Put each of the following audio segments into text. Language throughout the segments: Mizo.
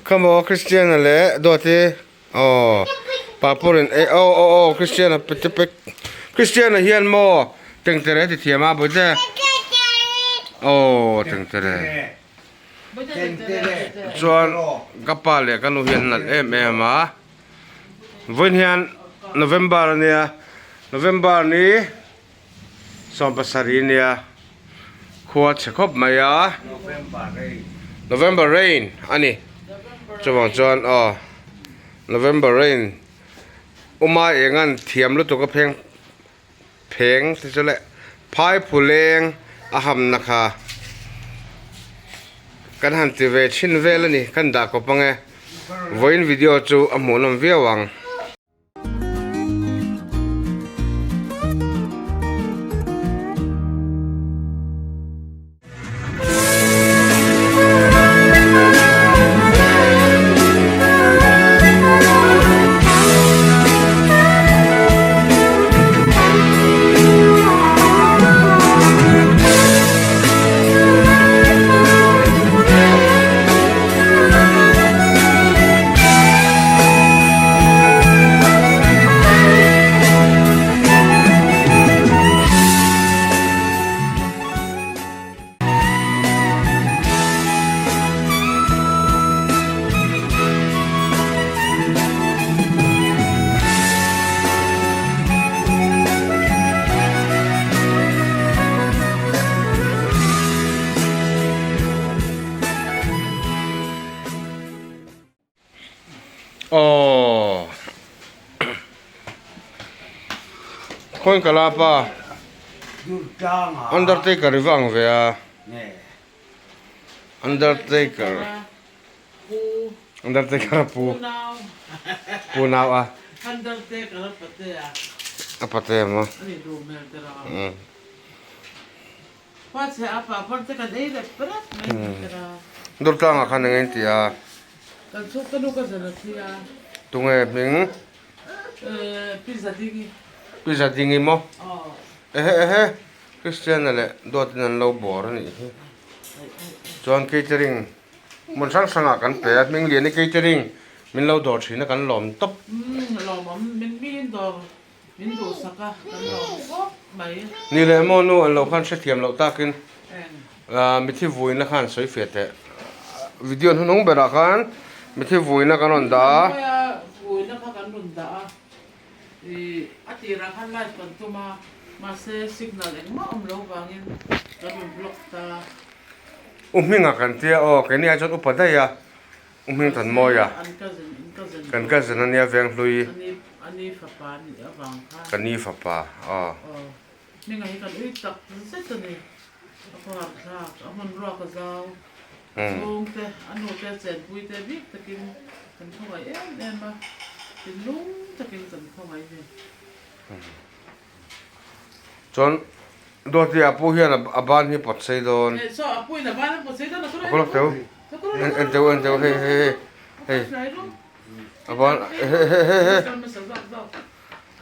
Khamaw Christiana leh Duati aw Papurin eh aw aw aw Christiana te pek Christiana hian maw tengtere ti thiam a bawihte aw tengtere chuan ka pa leh ka nu hian an nalh em em a vawiin hian November ania November ni. Sawmpasarih nia khua chhe khawp mai a November rain a ni chuvang chuan aw November rain uma eng an thiam lutuk a pheng pheng te chu leh phai phuleng a hamna kha kan han ti ve thin vel a ni kan dah kawp ang e vawiin video chu a hmuhnawm viau ang. Aww khawi ka la pa undertaker i va ang ve a undertaker undertaker a pu pu nau a a pate maw Durtlangah khan eng eng ti a? Tunge hming? Pi Zadingi maw? Ehe ehe Christiana leh Duatin an lo bawr a nih hi. Chuan catering hmun hrang hrangah kan pe a, hming lian hi catering min lo dawr thin a kan lawm tawp. Min duhsak a, kan lawm khawp mai. Ni leh maw nu an lo khan hrethiam loh takin mithi vuina khan sawi fiah teh. Video hnunung berah khan mithi vuina kan rawn dah a. Mawia vuina kha kan rawn dah a, ih a tirah khan live kan tum a, mahse signal engmah awm lo vangin kan rawn block ta. U hminga kan tia aw, keini ai chuan upa daih a. U hming tan mawi a, kan cousin a nia Venghlui. Ka ni fapa aw. Chuan Duati a pu hian a ban hi pawt sei dawn. A kawlak teu. En teu en teu hei hei hei a ban hei hei hei hei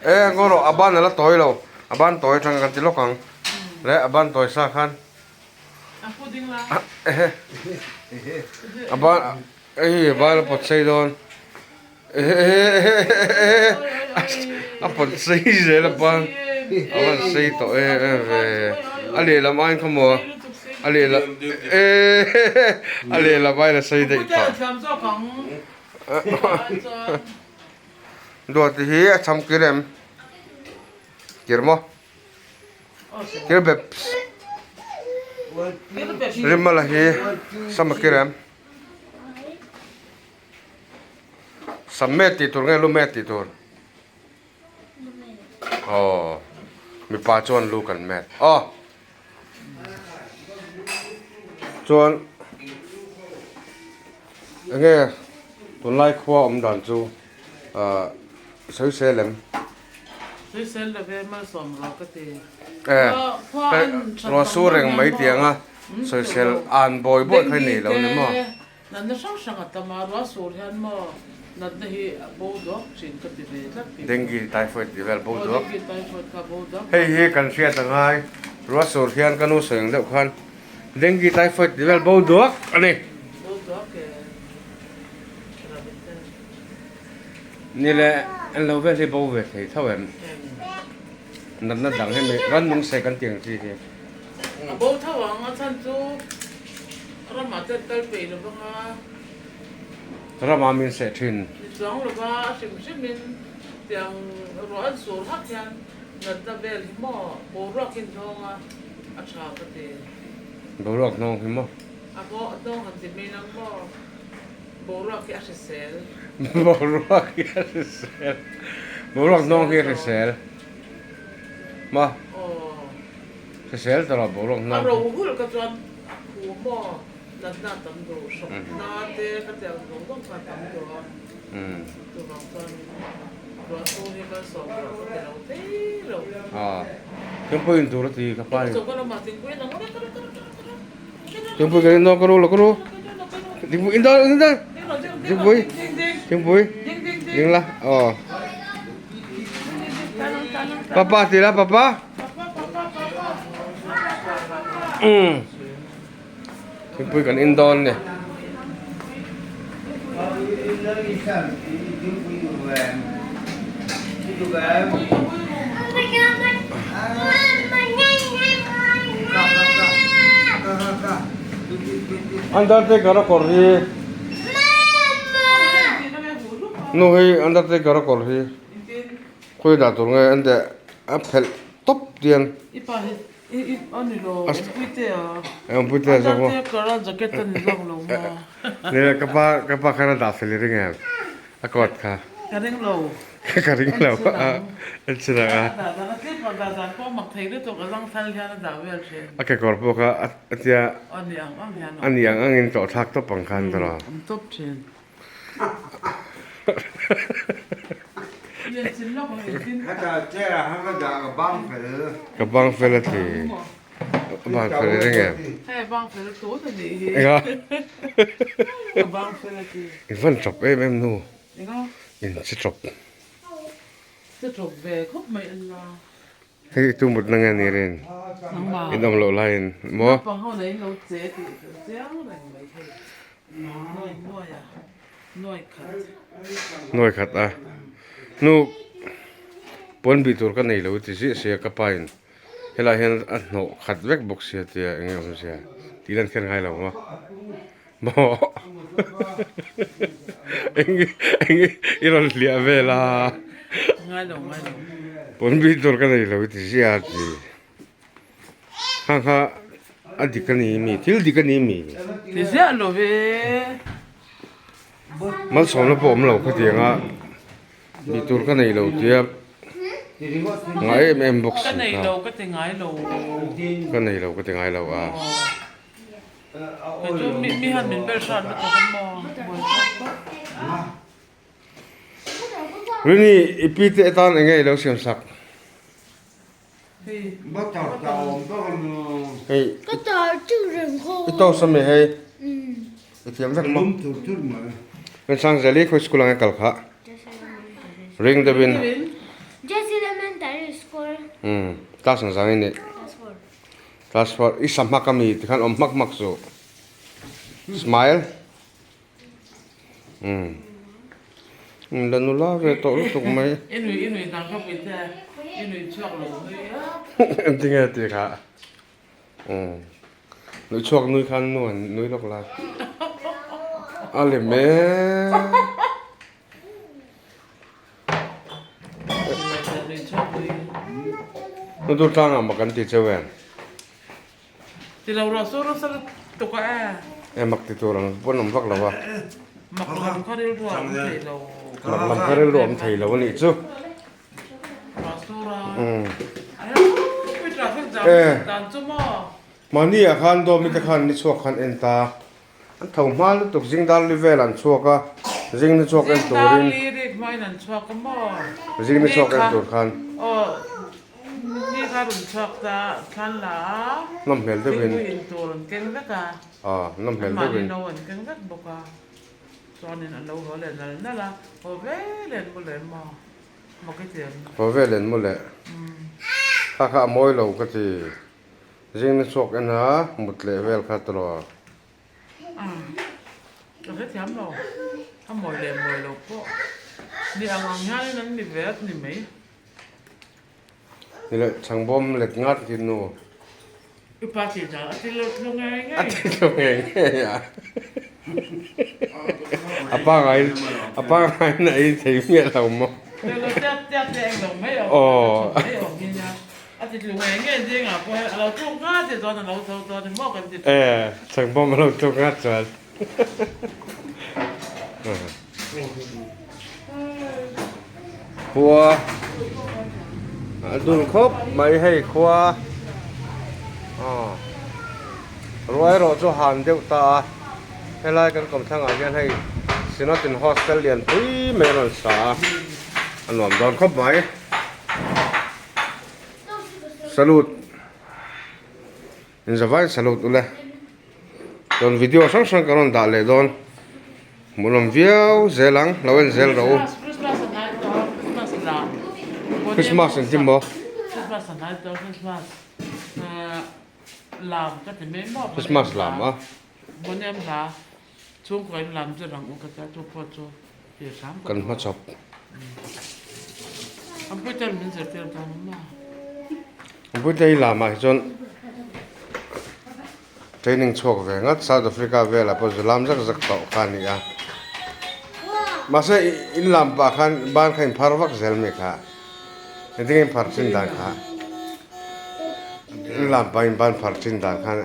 e ngaw rawh a ban a la tawi lo a ban tawi atang kan ti lawk ang le a ban tawi sa khan a ban hei a ban a pawt sei dawn. A pawt sei zel a pan a van sei tawh em em ve a lehlam aiin kha maw a lehlam a lehlam aiin a sei daih phah Duati hi a cham kir em kir maw kir bep Rimala hi sama kir em. Sam met tih tur nge lu met tih tur? Aw mipa chuan lu kan met aw chuan enge tunlai khua awm dan chu ah sawisel em? Sawisel lo ve malsawm rawh ka ti. Eh ruah sur reng mai tianga sawisel an bawi bawi kha i nei lo ni maw? Natna hrang hrang a tam a, ruah sur hian maw natna hi a bo duak thin ka ti ve tlat tih. Dengue, typhoid tih vel bo duak. Aw dengue, typhoid kha bo duak. Hei hi kan hriat a ngai, ruah sur hian ka nu sawi ang deuh khan dengue, typhoid tih vel bo duak a ni. Bo duak e. Ni le an lo vel hi bo ve thei tho em? Natna dang hemi rannung seh kan tih ang chi hi. A bo tho ang a chhan chu ramah te an kal peih lo vang a. Ramah min seh thin. Ni chuang lo va a hrim hrimin tiang ruah an sur hak hian natna vel hi maw boruak hi hnawng a a tha ka ti. Boruak hnawng hi maw? A hnawng han ti mai nang maw? Boruak hi a hrisel. Boruak hi a hrisel. Boruak hnawng hi a hrisel. Ma. Aw. Hrisel ta lo boruak hnawng. A ro hulh ka chuan a khu maw natna a tam duh hrawk na te ka ti ang zawng zawng kha a tam duh a. Chuvang chuan ruah chu hi malsawm ruah ka ti lo thei lo. Aw. Thingpui in tur a ti ka pa in. Choka lamah thingpui in ang rawk rawk rawk rawk rawk. Thingpui kan in dawn ka ru lo ka ru. Thingpui in dawn in dawn. Thingpui thingpui ding la aw. Papa ti la papa. Um. Thingpui kan in dawn ni. Undertaker a kawr hi nu hi undertaker a kawr hi khawi dah tur nge an deh a phelh tawp tiang. Awmpuitea zawk maw? Ni ka pa ka pa khan a dah fel i ring em? A coat kha. Ka ring lo. Ka ring lo. En chin ang a. A kekawr pawh kha a tia a ni ang angin tlawh thlak tawp ang khan tawh lo. Ka bang fel a ti. Bang fel i ring em? Enga? In van chawp em em nu. In che chawp. Hei tu mut na nge ni rin? In awm loh laiin maw? Nuai khat a. Nu pawn bih tur ka nei lo ti ziah sia ka pa in helai hian a hnawh khat vek bawk sia tia eng nge awm zia tih lan kher ngai lo maw? Maw? Eng eng i rawn hliah vel a. Pawn bih tur ka nei lo ti ziah a ti. Kha kha a dik a ni mi thil dik a ni mi. Ti ziah lo ve. Malsawmna pawh awm lo khatiang a bih tur ka nei lo tia ngai em em bawk si kha. Ka nei lo ka ti ngai lo. Ka nei lo ka ti ngai lo a. Kei chu mi han min bel hran lutuk a maw buai thlak tawp. Rini i pi te atan eng nge i lo siam sak? Hei i toast ami hei i thiam vek maw? Rinsangzeli khawi school ang e kal kha? Ring deuhin. Umm class ang zang i nih. Class 4 i sa hmak ami tikhan awm hmak hmak suh. Smile. Umm la nula ve tawh lutuk mai. I nui i nui dang ka pui te i nui chhuak lo nui a. Engtinge tih kha umm nui chhuak nui khan nu han nui lawk la a lem e. Nu tur tlang ang mak an ti cheu em? Ti lo rawh su rawh sa tuk a e. E mak ti tur ang pawn awm vak lo a. Mak lam kha rilru a awm thei lo. Mak lam kha rilru a awm thei lo a nih chu. Ruah sur a. Ai traffic jam dan chu maw. Mahni ah khan dawm te khan ni chhuak khan en ta. An tho hma lutuk zing dar li vel an chhuak a, zing ni chhuak en turin. Zing dar li rik hmain an chhuak a maw? Zing ni chhuak en tur khan. Aw, ni kha rawn chhuak ta thlan la a. Nawm hmel deuhin. Thingpui in tur an keng vek a. Aw, nawm hmel deuhin. An mahni no an keng vek bawk a. Chuanin an lo haw leh nal nal a, haw ve leh an mu leh maw? Maw ka ti ang. Haw ve leh an mu leh. Kha kha a mawi lo ka ti. Zing ni chhuak en a mut leh vel kha tawh. Ka hrethiam lo, a mawi leh mawi lo pawh. Ni ang ang hianin an ni ve at ni mai. Ni leh chhangbawm let ngat hi nu. I pa tih dan a ti lo tlu ngei ngei. A ti tlu ngei ngei a. A pangai a pangai in a ei thei miah lo maw. Ti lo tiat tiat te eng lo mai awm mai awm hi nia. A ti tlu ngei ngei zingah pawh hian a lo tluk ngat hi chuan a lo tho chuan ni maw kan ti tlu. E chhangbawm a lo tluk ngat chuan. Khua a dul khawp mai hei khua aw ruai erawh chu han deuh ta a helai kan kawmthlangah hian hei Synod-in hostel lian pui mai a rawn sa a a nuam dawn khawp mai salute. Inzavain salute ule. Chuan video hrang hrang kan rawn dah leh dawn. Hmuhnawm viau zel ang, lo en zel rawh u. Christmas an ti maw? Christmas lam a. Kan hmachhawp. Computer hi lamah hi chuan training chhuak ve ngat South Africa velah pawh zu lam zak zak tawh kha a ni a. Mahse in lam pah khan ban kha in phar vak zel mai kha. Engtin nge in phar chin dan kha? In lam pah in ban phar chin dan khan.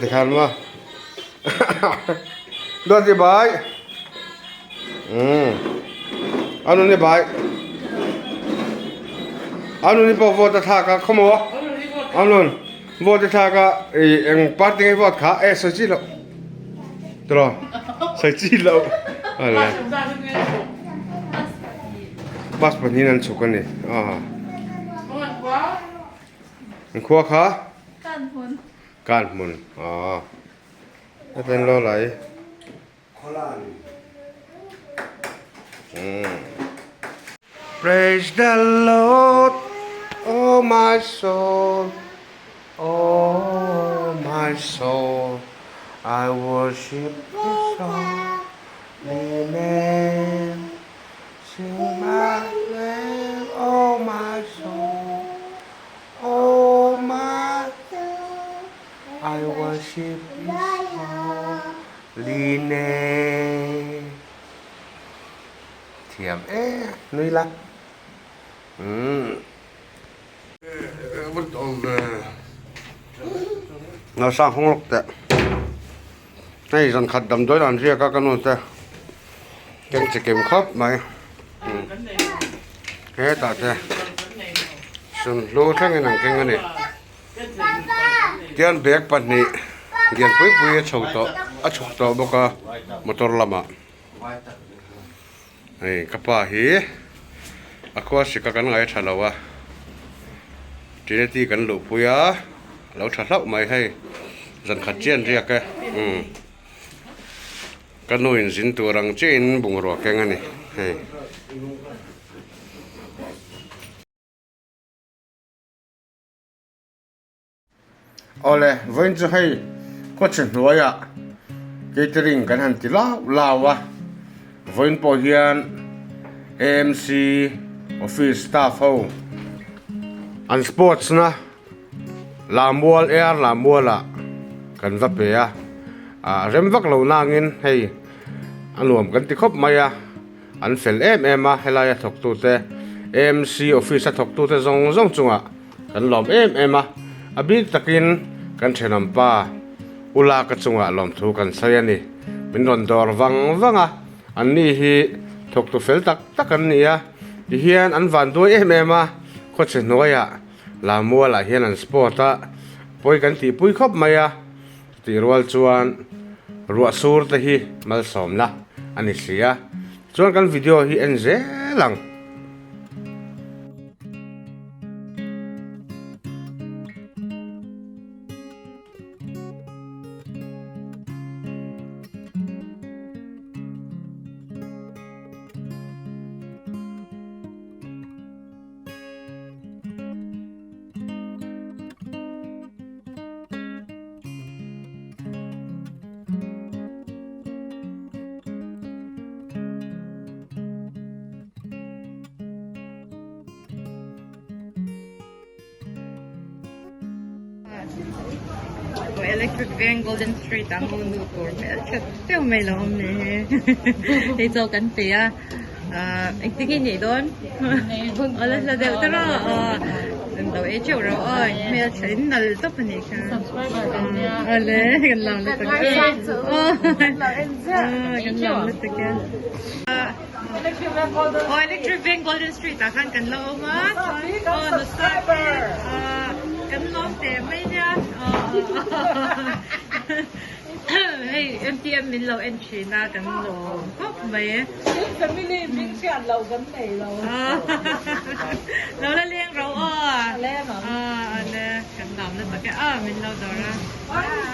Tikhan maw Duati bai Anuni bai Anuni pawh vote a thlak a khawmaw Anun vote a thlak a ih eng party nge vote kha e sawi chi loh tiraw sawi chi loh ale bus pahnihin an chhuk a ni aw. An khua kha? Kan hmun. Kan hmun aw. Heten lo lai. Praise the Lord, oh my soul, oh my soul, I worship His holy name. Sing my name, oh my soul, oh my soul, I worship His holy name. Thiam e, nui la. Umm. Ngau sang hawng lawk teh. Hei zan khat damdawi an riak a ka nu te keng chi kim khawp mai hetah te sunhlu thlengin an keng a ni tian bag pahnih lian pui pui a chho tawh a chhuk tawh bawk a motor lamah hei ka pa hi a khua sika kan ngaih tha lo a Trinity kan luhpui a. A lo tha hlauh mai hei zan khat chian riak e umm ka nu in zin tur ang chiah in bungrua keng a ni hei. Awle vawiin chu hei kawchhe hnuaiah catering kan han ti lau lau a vawiin pawh hian AMC office staff ho an sports na. Lammual air lammualah kan va pe a, ah rem vak lo nangin hei a nuam kan ti khawp mai a, an fel em em a helaia thawktute AMC office a thawktute zawng zawng chungah kan lawm em em a, a bik takin kan thenawm pa Ulaka chungah lawmthu kan sawi a ni, min rawn dawr vang vang a, anni hi thawktu fel tak tak an ni a, tihian an van duai em em a khawchhe hnuaiah. Lammualah hian an sport a, pawi kan tihpui khawp mai a, chutih rual chuan ruah sur te hi malsawmna a ni si a, chuan kan video hi en zel ang. Electric Veng Golden Street ah hmu nu tur hmel that deuh mai lo awm nei he. Hei chaw kan pe a ah engtin nge nei dawn? Aw la hla deuh ta rawh aw kan lo ei teuh rawh aw hmel tha in nal tawp a nih kha. Awle kan lam lutuk e aw kan lam lutuk e. Aw Electric Veng Golden Street ah khan kan la awm a aw nasa te ah kan lawm teh mai nia hei M_T_M min lo en thin a kan lawm khawp mai e. Family hming hriat loh kan nei lo. Lo la leng ro aw. A leng ang. A le kan lam na tak e a min lo dawr a. Bye.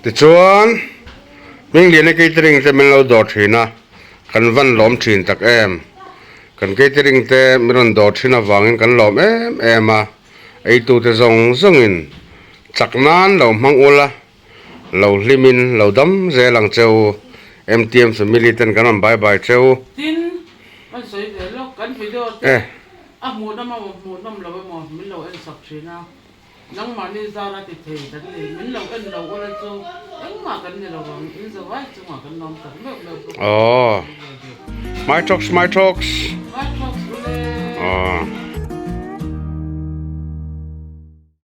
Tichuan, Hmingliana catering te min lo dawr thin a. Kan van lawm thin tak em. Kan catering te min rawn dawr thin avangin kan lawm em em a, eitute zawng zawngin chak nan lo hmang ula, lo hlimin lo dam zel ang che u. MTM family ten kan rawn bye bye che u. Tin, kan sawi ve lawk, kan video te a hmuhnawm emaw hmuhnawm lo emaw min lo en sak thin a. Nangmahni zar a ti thei kan ni. Min lo en lo ula chu engmah kan ni lo ang. In zo ai chungah kan lawm tak meuh meuh bawk. Aww. My talks, my talks. My talks ule. Aww.